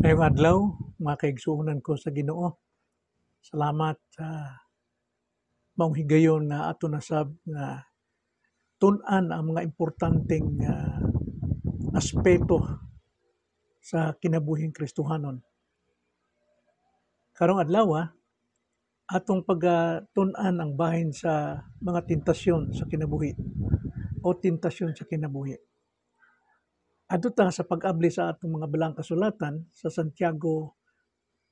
Ngayong adlaw, mga kaigsuonan ko sa Ginoo. Salamat sa maong higayon nga ato nasab nga tun-an ang mga importanteng aspeto sa kinabuhing Kristohanon. Karong adlaw, atong pagtun-an ang bahin sa mga tentasyon sa kinabuhi o tentasyon sa kinabuhi. Adto ta sa pag-abli sa atong mga balang kasulatan sa Santiago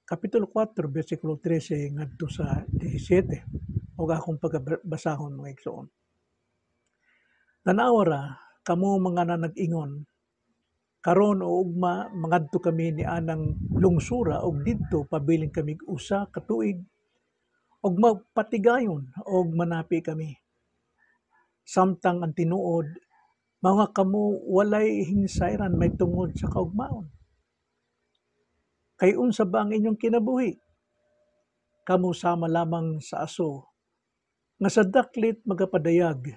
Kapitulo 4, versikulo 13 ngadto sa 17 ug akong pagbasahon, mga igsoon. Tanawa ra kamo mga nanag-ingon, "Karon o ugma mangadto kami ni anang lungsura ug didto pabilin kami usa ka tuig ug magpatigayon og manapi kami." Samtang ang tinuod mga kamo walay hingsayran may tungod sa kaugmaon. Kay unsa ba ang inyong kinabuhi? Kamo sama lamang sa aso nga sa daklit magapadayag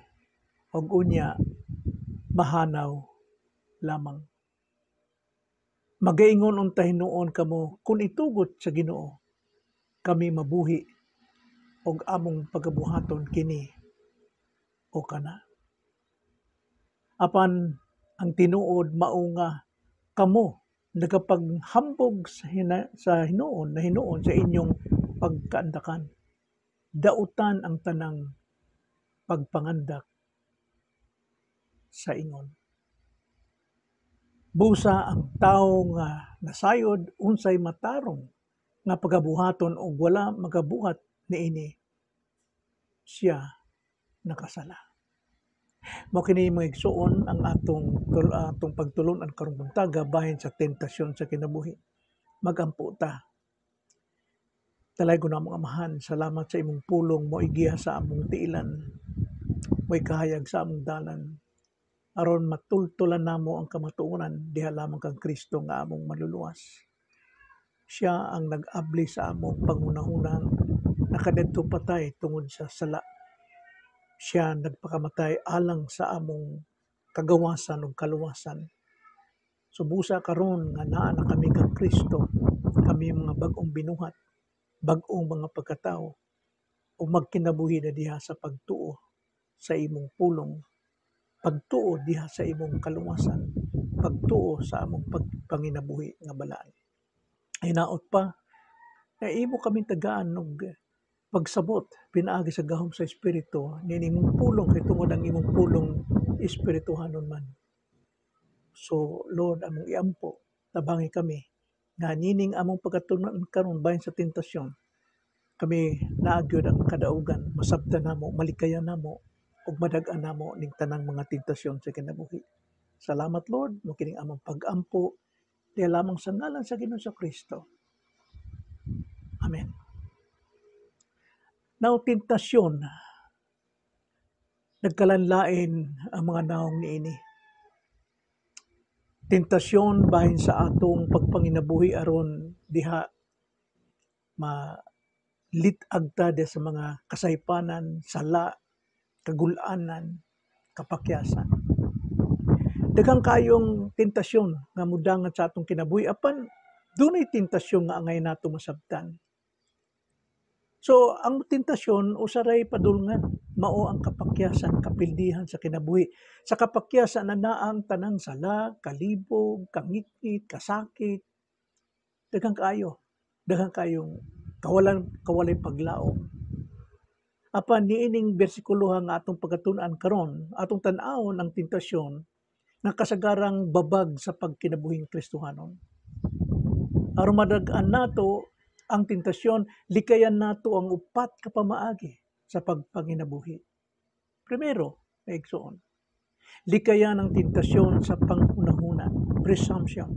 ug unya mahanaw lamang. Magaingon unta hinuon kamo, "Kung itugot sa Ginoo, kami mabuhi ug among pagabuhaton kini o kana." Apan ang tinuod mao nga kamo nagapaghambog sa hinuon na hinuon sa inyong pagkaandakan. Dautan ang tanang pagpangandak sa ingon. Busa ang tawo nga nasayod unsay matarong nga pagabuhaton og wala magabuhat niini, siya nakasala. Mao kini, mga igsuon, ang atong pagtulon-an karong buntaga bahin sa tentasyon sa kinabuhi. Magampo ta. Dalaygon namong Amahan, salamat sa imong pulong mo igiya sa among tiilan, mo'y kahayag sa among dalan. Aron matultulan namo ang kamatuoran diha lamang kang Kristo nga among maluluwas. Siya ang nag-abli sa among pangunahunan, nakadadto patay tungod sa sala. Siya nagpakamatay alang sa among kagawasan ug kaluwasan. So busa karon nga naa na kami kang Kristo, kami mga bag-ong binuhat, bag-ong mga pagkatao, ug magkinabuhi na diha sa pagtuo sa imong pulong, pagtuo diha sa imong kaluwasan, pagtuo sa among pagpanginabuhi nga balaan. Hinaot pa na imo kaming tagaan og pagsabot pinaagi sa gahom sa Espiritu niini imong pulong, kay tungod ang imong pulong espirituhanon man. So Lord, among iampo, tabangi kami nga nining among pagkatun-an karon bahin sa tentasyon, kami naa gyud ang kadaugan, masabtan namo, malikayan namo ug madag-an namo ning tanang mga tentasyon sa kinabuhi. Salamat, Lord. Mo kining among pagampo diha lamang sa ngalan sa Ginoo sa Kristo. Amen. Now, tentasyon, nagkalanlain ang mga naong niini. Tentasyon bahin sa atong pagpanginabuhi aron diha malit-ag ta diha sa mga kasaypanan, sala, kagulanan, kapakyasan. Daghang kayong tentasyon nga mudangat sa atong kinabuhi, apan dunay tentasyon nga angay nato masabtan. So, ang tentasyon usaray padulngan, mao ang kapakyasan, kapildihan sa kinabuhi. Sa kapakyasan na naa ang tanang sala, kalibog, kangitngit, kasakit, daghang kaayo, daghang kayong kawalan, kawalay paglaom. Apan niining bersikulo nga atong pagkatun-an karon, atong tan-awon ang tentasyon nga kasagarang babag sa pagkinabuhing Kristohanon. Aron madag-an nato ang tentasyon, likayan nato ang upat ka pamaagi sa pagpanginabuhi. Primero, mga igsoon, likayan ang tentasyon sa panghunahuna, presumption.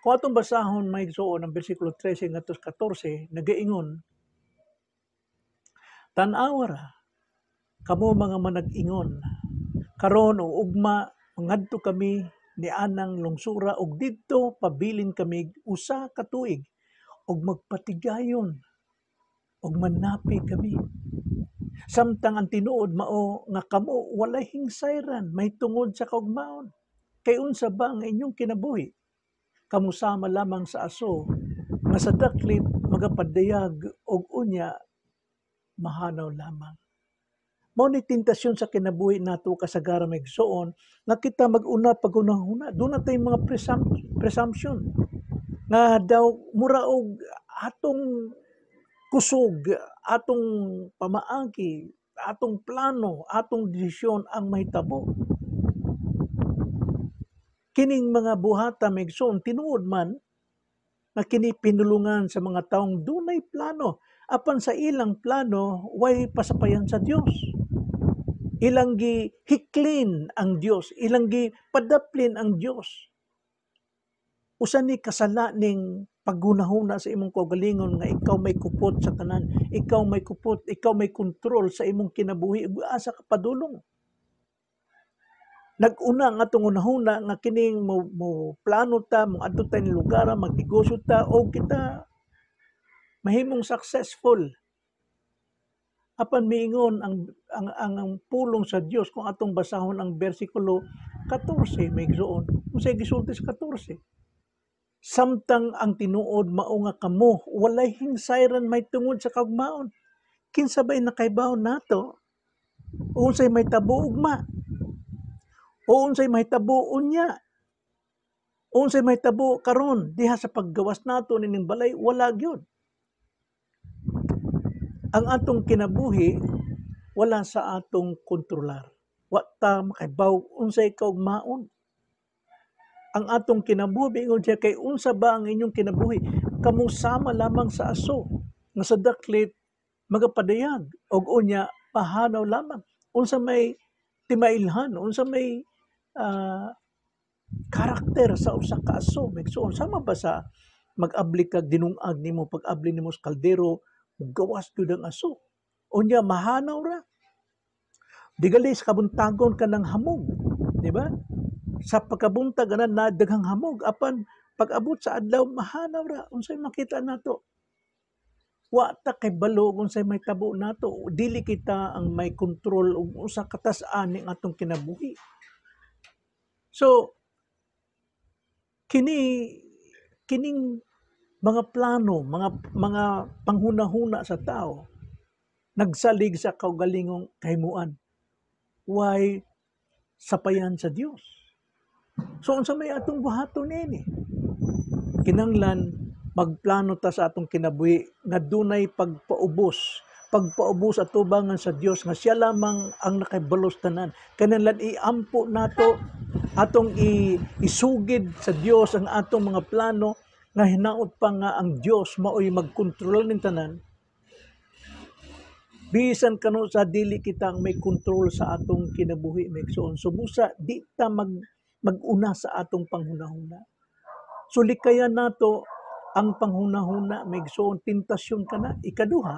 Kung atong basahon, mga igsoon, ang bersikulo 13 ngadto 14, nagaingon, "Tan-awa ra kamo mga manag-ingon, 'Karon o ugma mangadto kami ni anang lungsura ug didto pabilin kami usa ka tuig ug magpatigayon ug manapi kami.' Samtang ang tinuod mao nga kamo walay hingsayran mahitungod sa kaugmaon. Kay unsa ba ang inyong kinabuhi? Kamusama lamang sa aso nga sa daklit magapadayag og unya mahanaw lamang. Mao ni tentasyon sa kinabuhi nato, kasagaran, mga igsoon, nga kita mag-una paghunahuna. Duna tay mga presumption nga daw mura og atong kusog, atong pamaagi, atong plano, atong desisyon ang mahitabo. Kining mga buhata, mga igsoon, tinuod man na kini pinulungan sa mga taong dunay plano, apan sa ilang plano way pasapayan sa Dios. Ilang gihiklin ang Dios, ilang gipadaplin ang Dios. Usa ni kasala ning paghunahuna sa imong kaugalingon nga ikaw may kupot sa tanan, ikaw may kupot, ikaw may kontrol sa imong kinabuhi ug asa ka padulong. Nag-una ang atong hunahuna nga kining mo plano ta, mo adto ta ning lugar, magnegosyo ta o kita mahimong successful. Apan miingon ang pulong sa Dios kung atong basahon ang bersikulo 14, mga igsoon. Unsay gisulti sa 14? "Samtang ang tinuod mao nga kamo walay hingsayran may tungod sa kaugmaon. Kinsa bay nakaibaw nato unsay mahitabo ugma? O unsay mahitabo unya? O unsay mahitabo karon diha sa paggawas nato nining balay? Wala gyud." Ang atong kinabuhi wala sa atong kontrolar. Wa ta makaibaw unsay kaugmaon. Ang atong kinabuhi, ingon siya, "Kay unsa ba ang inyong kinabuhi? Kamo sama lamang sa aso nga sa daklit magapadayag og unya pahanaw lamang." Unsa may timailhan, unsa may karakter sa usa ka aso, mga igsoon? Sama ba sa mag-abli kag dinungag nimo, pag-abli nimo sa kaldero, gawas gyud ang aso. Unya mahanaw ra. Digali sa kabuntagon ka ng hamog, di ba? Sa pagkabuntag ana na daghang hamog, apan pag-abot sa adlaw mahanaw ra. Unsay makita nato? Wa ta kay balo kung unsay mahitabo nato. Dili kita ang may kontrol og usa ka tas-an ning atong kinabuhi. So kining mga plano, mga panghunahuna sa tao nagsalig sa kaugalingong kahimuan. Way sapayan sa Dios. So unsa may atong buhaton niini? Kinanglan magplano ta sa atong kinabuhi nga dunay pagpaubos atubangan sa Dios nga siya lamang ang nakabalos tanan. Kinahanglan iampo nato, atong isugid sa Dios ang atong mga plano nga hinaot pa nga ang Dios maoy magkontrol ning tanan. Bisan kano sa dili kita ang may kontrol sa atong kinabuhi, mga igsoon. So busa di ta mag-una sa atong panghunahuna. So likayan nato ang panghunahuna, mga igsoon, tentasyon kana. Ikaduha,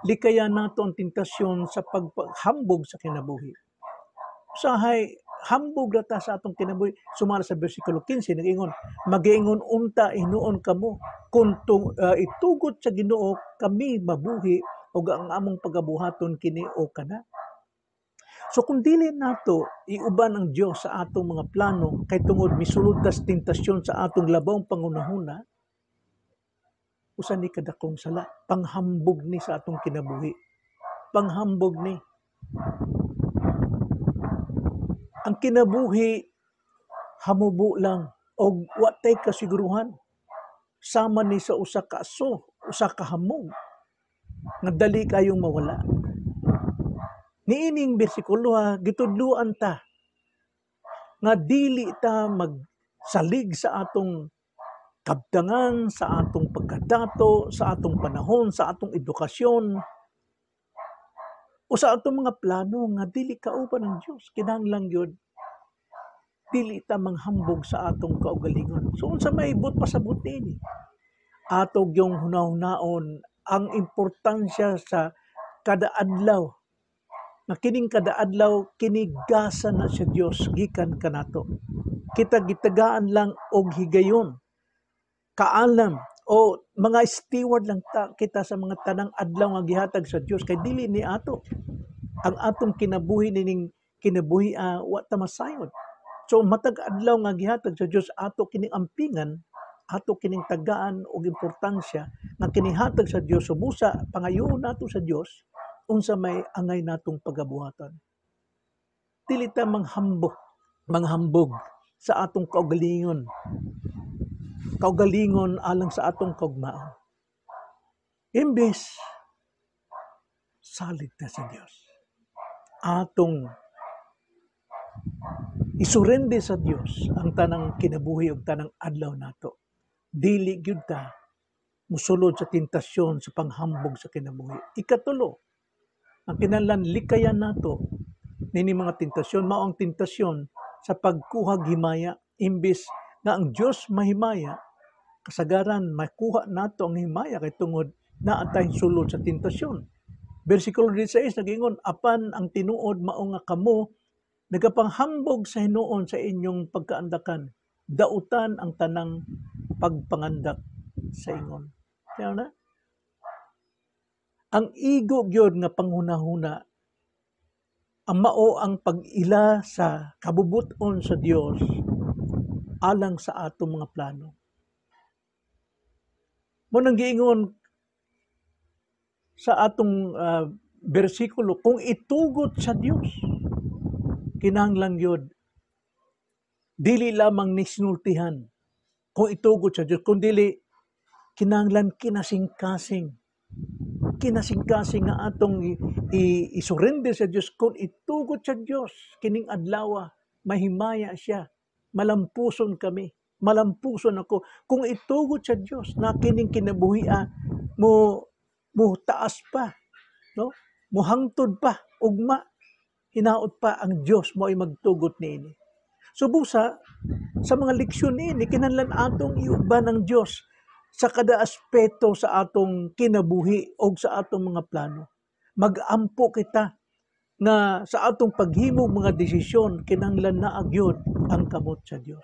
likayan nato ang tentasyon sa paghambog sa kinabuhi. Usahay hambog ra ta sa atong kinabuhi. Sumala sa bersikulo 15, nag-ingon, "Magiingon unta hinuon kamo, kung itugot sa Ginoo, kami mabuhi ug ang among pagabuhaton kini o kana." So kung dili nato iuban ang Dios sa atong mga plano kay tungod misulod tas tentasyon sa atong labawng pangunahuna, usa ni kadakong sala, panghambog ni sa atong kinabuhi. Panghambog ni. Ang kinabuhi hamubo lang og wa tay kasiguruhan. Sama ni sa usa ka aso, usa ka hamog nga dali kayong mawala. Niining bersikulo ha, gitudloan ta nga dili ta magsalig sa atong kabtangan, sa atong pagkadato, sa atong panahon, sa atong edukasyon, o sa atong mga plano nga dili kauban ang Dios. Kinahanglan gyud dili ta manghambog sa atong kaugalingon. So unsa may buot pasabot niini? Ato gyung hunahunaon ang importansya sa kada adlaw, nga kining kada adlaw kini gasa na sa Dios gikan kanato. Kita gitagaan lang og higayon, kaalam o mga steward lang ta, kita sa mga tanang adlaw nga gihatag sa Dios kay dili ni ato. Ang atong kinabuhi nining kinabuhi wa ta masayod. So matag adlaw nga gihatag sa Dios, ato kining ampingan, ato kining tagaan og importansya nga kining hatag sa Dios. So busa pangayoon nato sa Dios unsa may angay natong pagabuhatan. Dili ta manghambog sa atong kaugalingon. Kaugalingon alang sa atong kaugmaon. Imbes salig ta sa Dios. Atong isurende sa Dios ang tanang kinabuhi ug tanang adlaw nato. Dili gyud ta musulod sa tentasyon sa panghambog sa kinabuhi. Ikatulo, ang kinahanglan likayan nato nini mga tentasyon mao ang tentasyon sa pagkuha himaya. Imbis nga ang Dios mahimaya, kasagaran makuha nato ang himaya kay tungod naa tay sulod sa tentasyon. Bersikulo 16 nagingon, "Apan ang tinuod mao nga kamo nagapanghambog sa hinuon sa inyong pagkaandakan, dautan ang tanang pagpangandak sa ingon." Kaya na ang igo gyud nga panghunahuna ang mao ang pag-ila sa kabubuton sa Dios alang sa atong mga plano. Mao nang giingon sa atong bersikulo, kung itugot sa Dios, kinahanglan gyud dili lamang nisinultihan kung itugot sa Dios, kundi kinahanglan kinasingkasing. Kinasingkasing nga atong isurrender sa Dios kung itugot sa Dios kining adlaw, mahimaya siya, malampuson kami, malampuson ako. Kung itugot sa Dios na kining kinabuhia mo mo taas pa, no, muhangtod pa ugma, hinaot pa ang Dios mo ay magtugot niini. So busa sa mga leksyon niini, kinahanglan atong iuban ang Dios sa kada aspeto sa atong kinabuhi o sa atong mga plano. Magampo kita nga sa atong paghimo mga desisyon, kinahanglan naa gyud ang kamot sa Dios.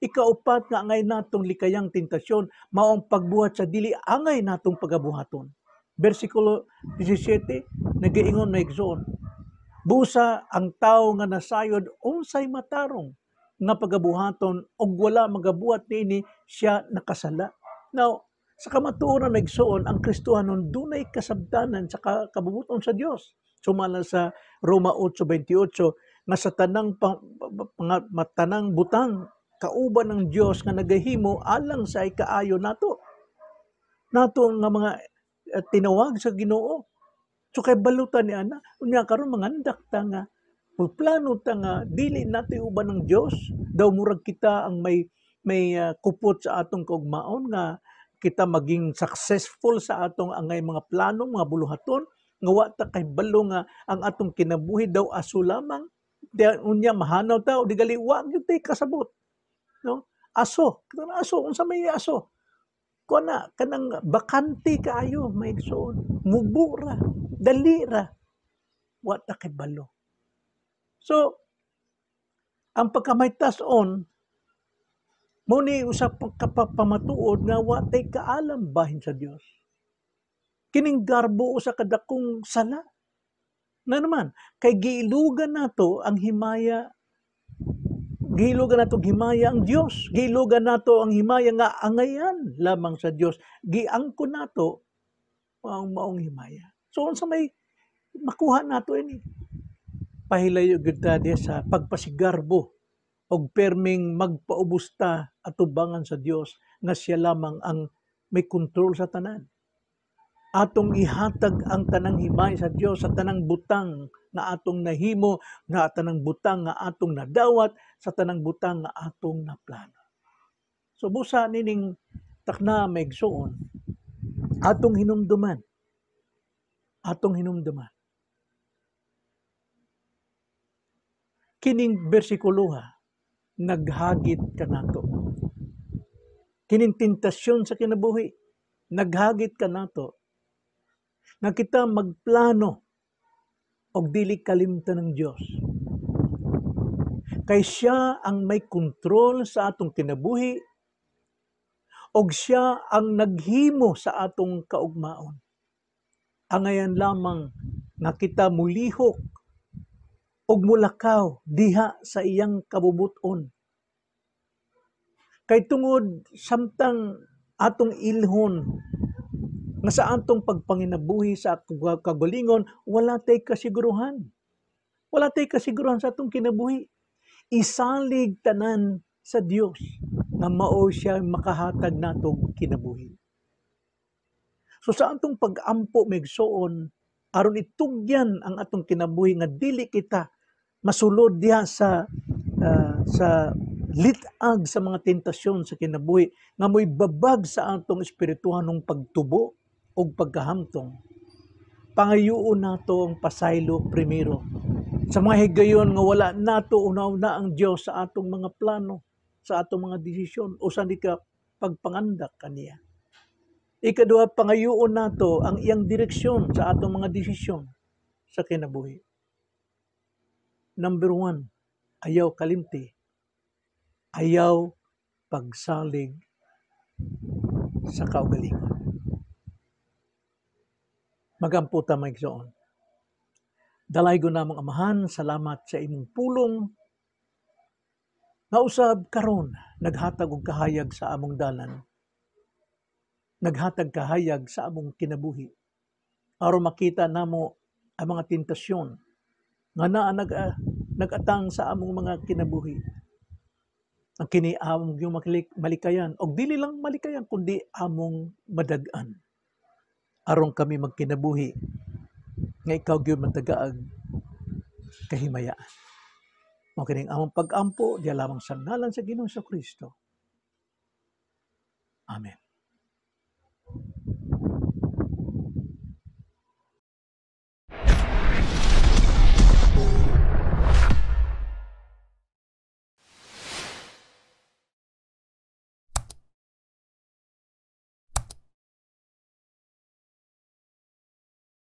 Ikaupat nga angay natong likayang tentasyon mao ang pagbuhat sa dili angay natong pagabuhaton. Bersikulo 17 nagaingon, mga igsoon, "Busa ang tawo nga nasayod unsay matarong nga pagabuhaton og wala magabuhat niini, siya nakasala." Now, sa kamatuoran, mga igsoon, ang Kristohanon dunay kasabtanan sa kabubuton sa Dios. Sumala sa Roma 8:28 nga sa tanang matanang butang kauban ng Dios nga nagahimo alang sa ikaayo nato. Nato nga mga tinawag sa Ginoo. So kay balutan ni ana, unya karon mangandak ta nga plano ta nga dili nato uban ng Dios, daw murag kita ang may kupot sa atong kaugmaon nga kita maging successful sa atong angay mga plano, mga buluhaton, nga wa ta kay balo nga ang atong kinabuhi daw aso lamang. Di, unya mahanaw ta o di gali wa gyud tay kasabot. No? Aso, kanang aso, unsa may aso? Kuan na kanang bakante kaayo, mga igsoon. Mubo ra, dali ra. Wa ta kay balo. So, ang pagkamaytas-on mo ni usa ka pamatuod nga wa tay kaalam bahin sa Dios. Kining garbo usa ka dakong sala. Na naman, kay giilugan nato ang himaya, giilugan nato ang himaya ang Dios, giilugan nato ang himaya nga angayan lamang sa Dios, giangkon nato ang maong himaya. So unsa may makuha nato ini? Pahilayo gyud ta diha sa pagpasigarbo og perming magpaubos ta atubangan sa Dios nga siya lamang ang may kontrol sa tanan. Atong ihatag ang tanang himay sa Dios sa tanang butang nga atong nahimo, nga tanang butang nga atong nadawat, sa tanang butang nga atong naplano. So busa nining takna, mga igsoon, atong hinumduman. Atong hinumduman. Kining bersikulo ha, naghagit kanato. Kining tentasyon sa kinabuhi, naghagit kanato nga kita magplano og dili kalimtan ng Dios. Kay siya ang may kontrol sa atong kinabuhi og siya ang naghimo sa atong kaugmaon. Angayan lamang nga kita mulihok Ug mulakaw diha sa iyang kabubuton. Kay tungod samtang atong ilhon nga sa atong pagpanginabuhi sa kagalingon, wala tay kasiguruhan. Wala tay kasiguruhan sa atong kinabuhi. Isalig tanan sa Dios nga mao siya makahatag natog kinabuhi. So sa atong pag-ampo, mga igsoon, aron itugyan ang atong kinabuhi nga dili kita masulod diha sa lit-ag sa mga tentasyon sa kinabuhi nga mo'y babag sa atong espirituhanong pagtubo ug pagkahamtong. Pangayoon nato ang pasaylo primero. Sa mga higayon nga wala nato una-una ang Dios sa atong mga plano, sa atong mga desisyon, usa ni ka pagpangandak kaniya. Ikaduha, pangayoon nato ang iyang direksyon sa atong mga desisyon sa kinabuhi. Number one, ayaw kalimti. Ayaw pagsalig sa kaugalingon. Magampo ta, mga igsoon. Dalaygon namong Amahan, salamat sa imong pulong nga usab karon naghatag og kahayag sa among dalan. Naghatag kahayag sa among kinabuhi. Aron makita namo ang mga tentasyon nga naa nag-atang sa among mga kinabuhi. Ang kini among yung malikayan og dili lang malikayan kundi among madag-an. Aron kami magkinabuhi nga ikaw gyud matagaag kahimayaan. Mao kining among pag-ampo diya lamang sa ngalan sa Ginoong Kristo. Amen.